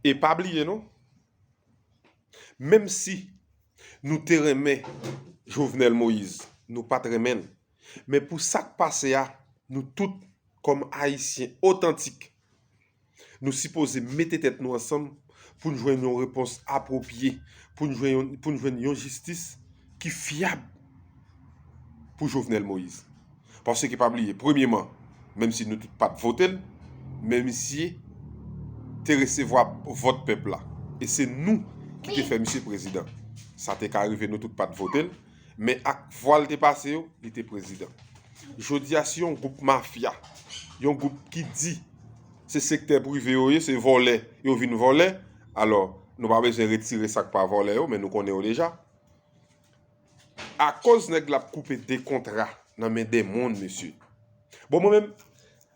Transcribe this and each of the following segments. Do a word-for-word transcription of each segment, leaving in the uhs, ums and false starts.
E pa bliye non, menm si nou te renmen Jovenel Moïse, nou pa t renmen l. Men pou sa k pase a, nou tout, kòm Ayisyen otantik, nou sipoze mete tèt nou ansanm pou n jwenn yon repons apwopye, pou n jwenn yon, pou n jwenn yon jistis ki fyab pou Jovenel Moïse. Paske pa bliye, premyeman, menm si nou tout pa t vote l, men misye te resevwa vòt pèp la. E se nou ki te fè misye prezidan. Sa te ka rive nou tout pa t vote l, men ak vwa l te pase yo, li te prezidan. Jodi a, si yon gwoup mafya, yon gwoup ki di se sektè prive yo ye, se vòlè, yo vin vòlè, alò, nou pa bezwen retire sa k pa vòlè yo, men nou konnen yo deja. Akoz nèg la ap koupe de kontra nan men de moun, mesye. Bon, mwen menm,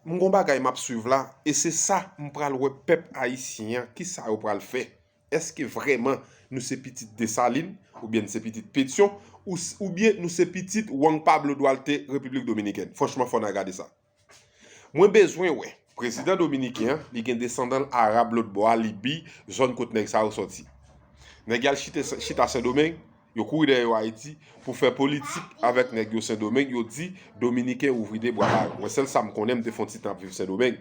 m gon bagay m ap swiv la, e se sa m pral wè pèp ayisyen an, kisa yo pral fè. Èske vrèman nou se pitit Desalin, oubyen n se pitit Petyon, ou, oubyen nou se pitit Juan Pablo Duarte, Repiblik Dominikèn? Franchman, fò n al gade sa. Mwen bezwen wè prezidan dominiken an, li gen desandan l arab lòt bò a, Libi, zòn kot nèg sa yo sòti. Nèg y al chite, chita Sendomeng, yo kouri dèyè yo Ayiti pou fè politik avèk nèg yo Sendomeng, yo di dominiken ouvri de bra ba yo. Mwen, sèl sa m konnen, m te fè yon ti tan ap viv Sendomeng.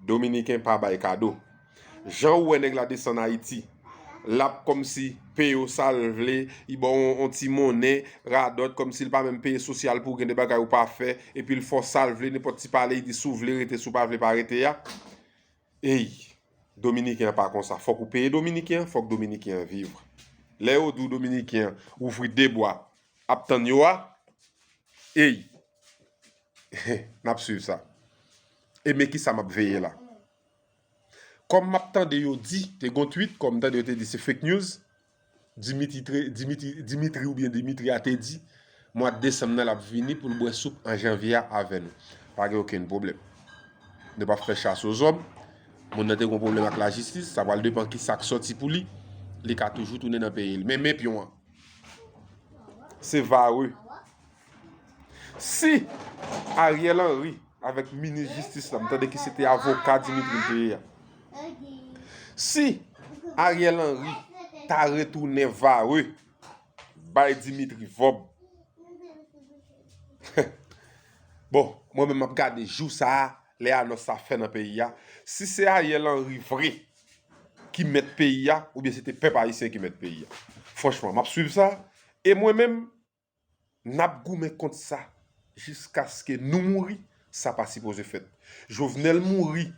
Dominiken pa bay kado. Jan ou wè nèg la desann Ayiti, l ap kòmsi peye w sa l vle, li ba w yon, yon ti monnen, radòt, kòmsi l pa menm peye sosyal pou w, gen de bagay ou pa fè, epi l fè w sa l vle, nenpòt ti pale, li di si w vle rete, si w pa vle pa rete a. Ey, dominiken an pa konsa. Fòk ou peye dominiken an, fòk dominiken an viv. Lè yo di w dominiken an ouvri de bwa, ap tann yo a, ey, n ap swiv sa. E men kisa m ap veye la. Kòm m ap tande yo di, te gon tweet, kòm m tande yo te di se fake news, Dimitri, Dimitri, Dimitri oubyen Dimitri a te di, mwa desanm nan l ap vini pou l bwè soup an janvye a avè nou. Pa gen okenn pwoblèm. Nou p ap fè chas o zòm. Moun nan te gon pwoblèm ak lajistis, sa pral depann kisa k sòti pou li. Li ka toujou tounen nan peyi l. Men, men pyon an. Se vare. Si Ariel Henry avèk minis jistis la, m tande ki se te avoka Dimitri l te ye a. Si Ariel Henry ta retounen vare, bay Dimitri vòb. Bon, mwen menm m ap gade jou sa a, lè anons sa fè nan peyi a. Si se Ariel Henry vre ki mèt peyi a, oubyen se te pèp ayisyen ki mèt peyi a. Franchman, m ap swiv sa. E mwen menm, n ap goumen kont sa jiskaske nou mouri, sa pa sipoze fèt. Jovenel mouri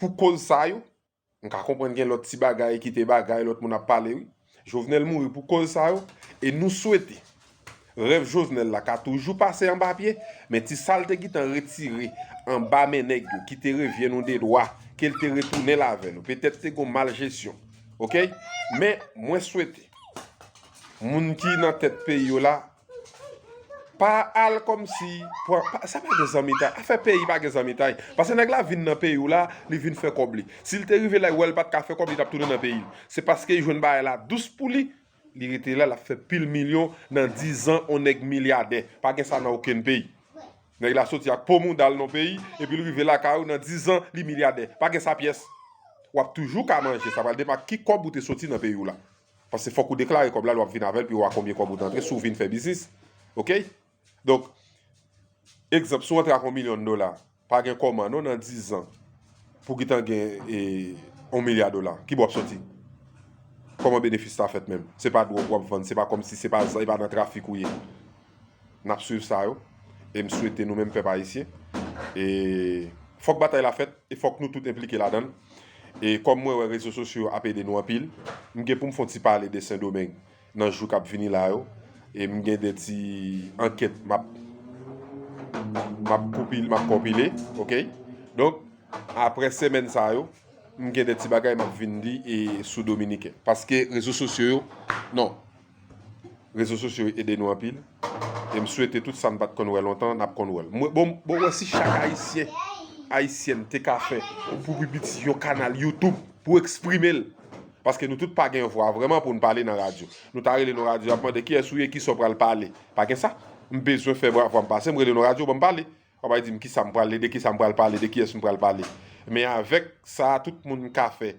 pou koz sa yo. M ka konprann gen lòt ti bagay ki te bagay, lòt moun ap pale, wi. Jovenel mouri pou koz sa yo, e nou swete rèv Jovenel la ka toujou pase anba pye, men ti sa l te gentan retire anba men nèg yo, ki te revyen nou de dwa, ke l te retounen l avè nou. Petèt te gon mal jesyon, oke? Men mwen swete moun ki nan tèt peyi yo la, pa al kòmsi, pran, pa, sa pa gen zanmitay. Afè peyi pa gen zanmitay. Paske nèg la vin nan peyi w la, li vin fè kòb li. Si l te rive la, l wè l pa t ka fè kòb, li t ap tounen nan peyi l. Se paske li jwenn bagay la dous pou li, li rete la, l ap fè pil milyon nan dizan, on nèg milyadè. Pa gen sa nan okenn peyi. Nèg la soti ak po mouda l nan peyi, epi l rive lakay ou nan dizan, li milyadè. Pa gen sa pyès. W ap toujou ka manje, sa pral depann ak ki kòb ou te soti nan peyi w la. Paske fòk ou deklare kòb la, lè w ap vin avè l, pou yo wè konbyen kòb ou te antre, si w vin fè biznis. Oke? Donk, egzanp, si w antre ak yon milyon dola, pa gen kòman non nan dizan pou w gentan gen, e, yon milya dola. Ki bò w ap soti? Kòman benefis la fèt menm? Se pa dwòg w ap vann, se pa kòmsi, se pa, se pa nan trafik ou ye. N ap swiv sa yo. E m swete nou menm pèp ayisyen, e fòk batay la fèt, e fòk nou tout enplike ladan l. E kòm mwen wè rezo sosyo yo ap ede nou anpil, m gen pou m fè yon ti pale de Sendomeng nan jou k ap vini la yo. E m gen de ti ankèt m ap, m ap konpil-, m ap konpile, oke? Donk, apre semèn sa yo, m gen de ti bagay m ap vin di e sou Dominiken. Paske rezo sosyo yo, non. Rezo sosyo yo ede nou anpil. E m swete tout sa n pa t konn wè lontan, n ap konn wè l. Mwen, bon, bon, wè si chak Ayisyen, Ayisyèn te ka fè pou pi piti yon kanal YouTube pou eksprime l. Paske nou tout pa gen vwa vrèman pou n pale nan radyo. Nou ta rele nan radyo, y ap mande kiyès ou ye, kisa w pral pale. Pa gen sa. M bezwen fè vwa, vwa m pase, m rele nan radyo, ban m pale. W ap di m kisa m pral, de kisa m pral pale, de kiyès m pral pale. Men avèk sa, tout moun ka fè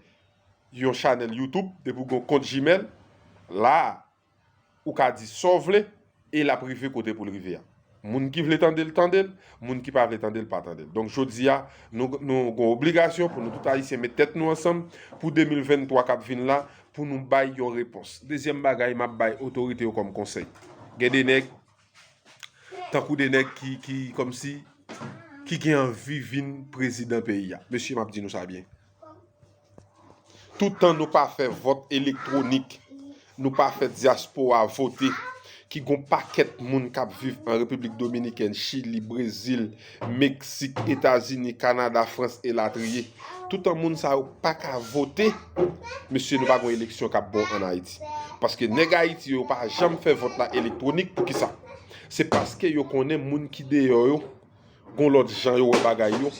yon chanèl YouTube, depi w gen yon kont Gmail, la, ou ka di sa w vle, e l ap rive kote pou l rive a. Moun ki vle tande l, tande l, moun ki pa vle tande l, pa tande l. Donk, jodi a, nou, nou gen obligasyon pou nou tout Ayisyen met tèt nou ansanm pou de mil venntwa k ap vin la, pou nou bay yon repons. Dezyèm bagay, m ap bay otorite yo kòm konsèy. Gen de nèg, tankou de nèg ki, ki, kòmsi, ki gen anvi vin prezidan peyi a. Mesye, m ap di nou sa byen. Toutan nou pa fè vòt elektwonik, nou pa fè dyaspora vote, ki gon pakèt moun k ap viv an Repiblik Dominikèn, Chili, Brezil, Meksik, Etazini, Kanada, Frans, elatriye. Toutan moun sa yo pa ka vote, mesye, nou pa gon eleksyon k ap bon ann Ayiti. Paske nèg Ayiti yo pa janm fè vòt la elektwonik. Poukisa? Se paske yo konnen moun ki deyò yo gon lòt jan yo wè bagay yo,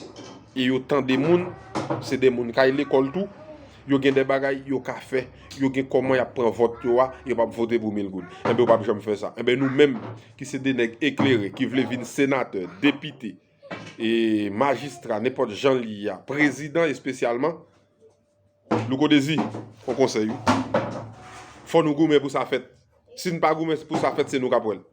e yo tande moun, se de moun k al lekòl tou, yo gen de bagay yo ka fè, yo gen kòman y ap pran vòt yo a, yo p ap vote pou mil goud. Enben, yo p ap janm fè sa. Enben, nou menm, ki se de nèg eklere, ki vle vin senatè, depite, e majistra, nenpòt jan li ye a, prezidan espesyalman, Louko Dezi, yon konsèy, wi. Fò nou goumen pou sa fèt. Si n pa goumen pou sa fèt, se nou k ap wè l.